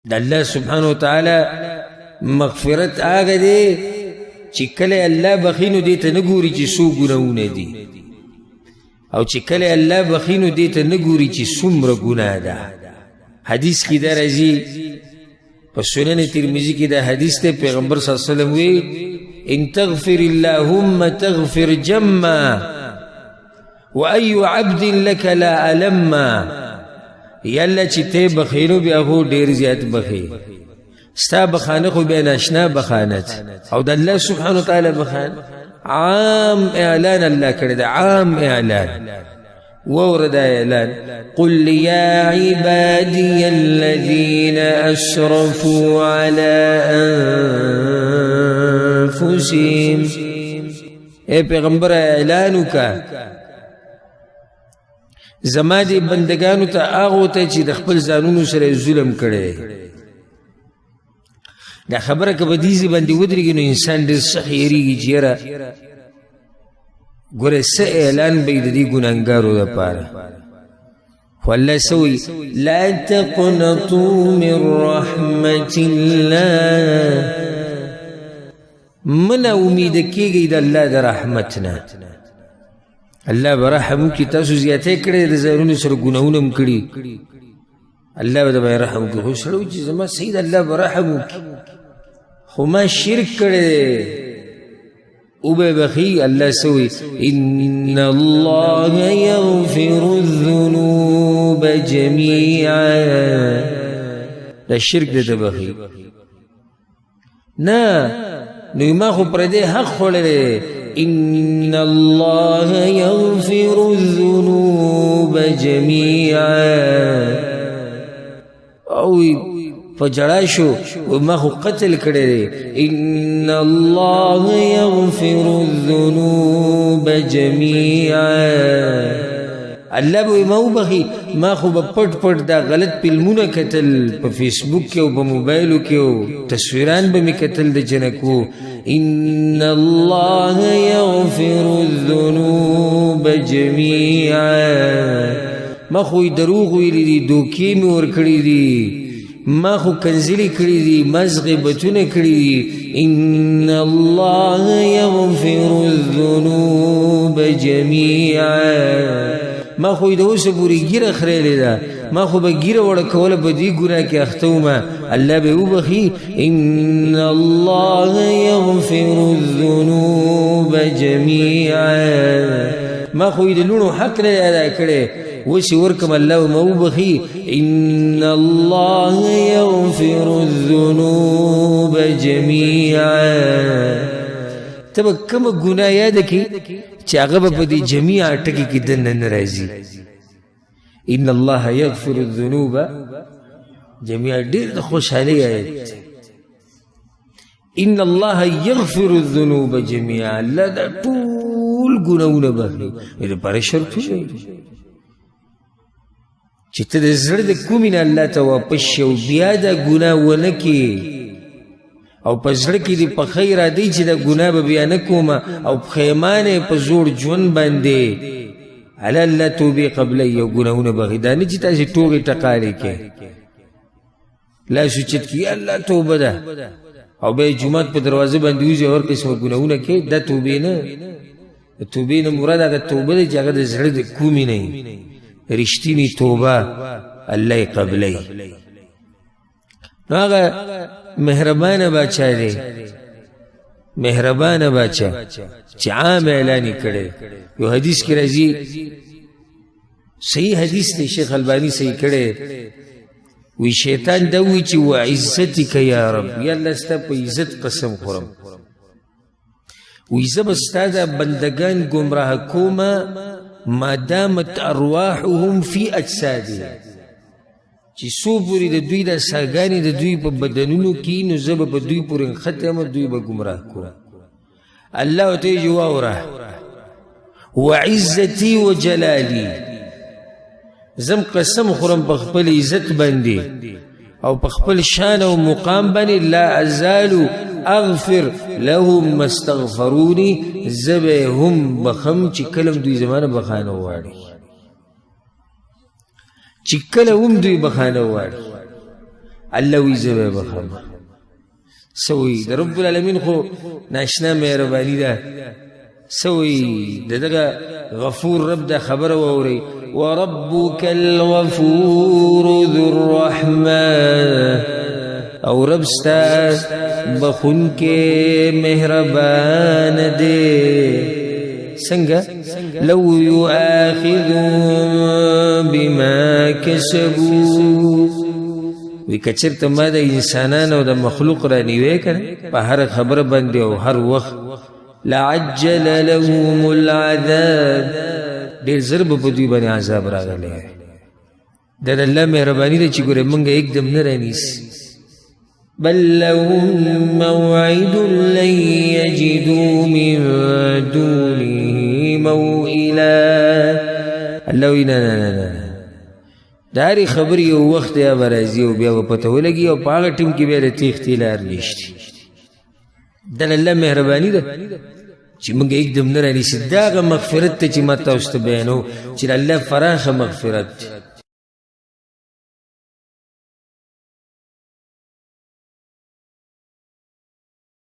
د الله سبحانه وتعالی مغفرت هغه دی چې کله الله بخي نو دې ته نه ګوري چې څو ګناهونه دي، او چې کله الله بخي نو دې ته نه ګوري چې څومره ګناه ده. حدیث کې دا راځي په سنن ترمذي کې دا حدیث دی، پیغمبر صلی الله علیه وسلم وی ان تغفر اللهم تغفر جما وأي عبد لك لا ألما. یا الله چې ته بخښې نو بیا خو ډېر زیات بخښې، ستا بخښانه خو بیا ناشنا بخښانه ده. او د الله سبحانه وتعالی بخښانه عام اعلان الله کړی دی، عام اعلان. واوره دا اعلان: قل يا عبادي الذين أسرفوا على أنفسهم. اے پیغمبر اعلان وکړه زما دې بندګانو ته، هغو ته چې د خپل ځانونو سره یې ظلم کړی. دا خبره که په دې ځای باندې ودرېږي نو انسان ډېر سخت یېرېږي چې یاره ګوره څه اعلان به یې د دې ګناهګارو دپاره. خو الله څه وایي؟ لا تقنطوا من رحمة الله. مه ناامیده کېږئ د الله د رحمت نه. الله به رحم وکړي. تاسو زیاتی کړی د ځانونو سره ګناهونه هم کړي، الله به درباندې رحم وکړي. خو سړی وایي چې زما صحیح ده، الله به رحم وکړي، خو ما شرک کړی دی، وبه بخي. الله څه وایي؟ ان الله یغفر الذنوب جميعا. دا شرک دی ته بخي نه، نو ما خو پردی حق خوړلی دی. ان الله یغفر الذنوب جميعا. او په جړا شو، ما خو قتل کړی دی. ان الله یغفر الذنوب جميعا. الله به ما وبخي، ما خو به پټ پټ دا غلط فلمونه کتل په فیسبوک کې او په موبایلو کې، او تصویران به مې کتل د جنکو. ان الله یغفر الذنوب جميعا. ما خو یې دروغ ویلي دي، دوکې مې ورکړي دي، ما خو کنځلې کړي دي، ما غیبتونه کړي دي. ان الله یغفر الذنوب جميعا. ما خو یې د اوسه پورې ږیره خریلې ده، ما خو به ږیره وړه کوله، په دې ګناه کې اخته وم، الله به یې وبخښي. ان الله یغفر الذنوب جميعا. ما خو یې د لوڼو حق نه دی ادا کړی، اوس یې ورکړم، الله به ما وبخښي. ان الله یغفر الذنوب جميعا. ته به کومه ګناه یاده کړې چې هغه به په دې جميعا ټکي کې دننه نه راځي؟ ان الله یغفر الذنوب جميعا. ډېر د خوشحالۍ آیت دی. ان الله یغفر الذنوب جميعا. الله دا ټول ګناهونه بخښي. دې لپاره شرطونه دي چې ته د زړه د کومې نه الله ته واپس شې او بیا دا ګناه ونه کړې، او په زړه کې دې پخه ارادې چې دا ګناه به بیا نه کومه، او پښیمانه یې په زوړ ژوند باندې، هله الله توبې قبلوي او ګناهونه بخښي. دا نه چې تاسې ټوغې ټقالې کړئ، لاس اوچت کړي الله توبه ده، او بیا یې جومات په دروازه باندې وځي او هر قسمه ګناهونه کوي، دا توبې نه. د توبې نه مراد هغه توبه ده چې هغه د زړه د کومې نه وي، رښتینې توبه الله یې قبلوي. نو هغه مهربانه باچا دی، مهربانه باچا چې عام اعلان یې کړی. یو حدیث کې راځي، صحیح حدیث دی، شیخ البانی صحیح کړی، وی شیطان دا وی چې وعزتک یا رب، یا الله ستا په عزت قسم خورم، وی زه به ستا دا بندګان ګمراه کومه ما دامت ارواحهم فی اجسادهم، چې څو پورې د دوی دا ساګانې د دوی په بدنونو کې، نو زه به په دوی پورې نښتی یم، دوی به ګمراه کوم. الله ورته وایي چې واوره، وعزتي وجلالي، زم قسم خورم په خپل عزت باندې او په خپل شان او مقام باندې، لا ازال اغفر لهم ما استغفروني، زه به هم بخم چې کله هم دوی زما نه بخښنه وغواړي، چې کله هم دوی بخښنه وغواړي. الله وی زه به یې بخښم. څه وایي د رب العالمین خو ناشنا مهرباني ده. څه وایي د دغه غفور رب دا خبره واورئ، وربک الغفور ذو الرحمه، او رب ستا بخونکی مهربان دی. څنګه؟ لو یؤاخذهم بما کسبو، وی که چېرته ما د انسانانو د مخلوق رانیوی که نه په هره خبره باندې او هر وخت، لعجل لهم العذاب، ډېر زر به په دوی باندې عذاب راغلی وی. دا د الله مهرباني ده چې ګورې موږ یکدم نه رانیسي. بل لهم موعد لن يجدوا من دونه موئلا. الله وایي نه نه نه نه، د هرې خبرې یو وخت دی به راځي او بیا به پته ولګي، او په هغه ټیم کې بیا د تېښتې لار نشته. دا د الله مهرباني ده چې موږ یکدم نه رانیسي. دغه مغفرت ته چې ما تاسو ته بیانوم چې د الله فراخه مغفرت دی.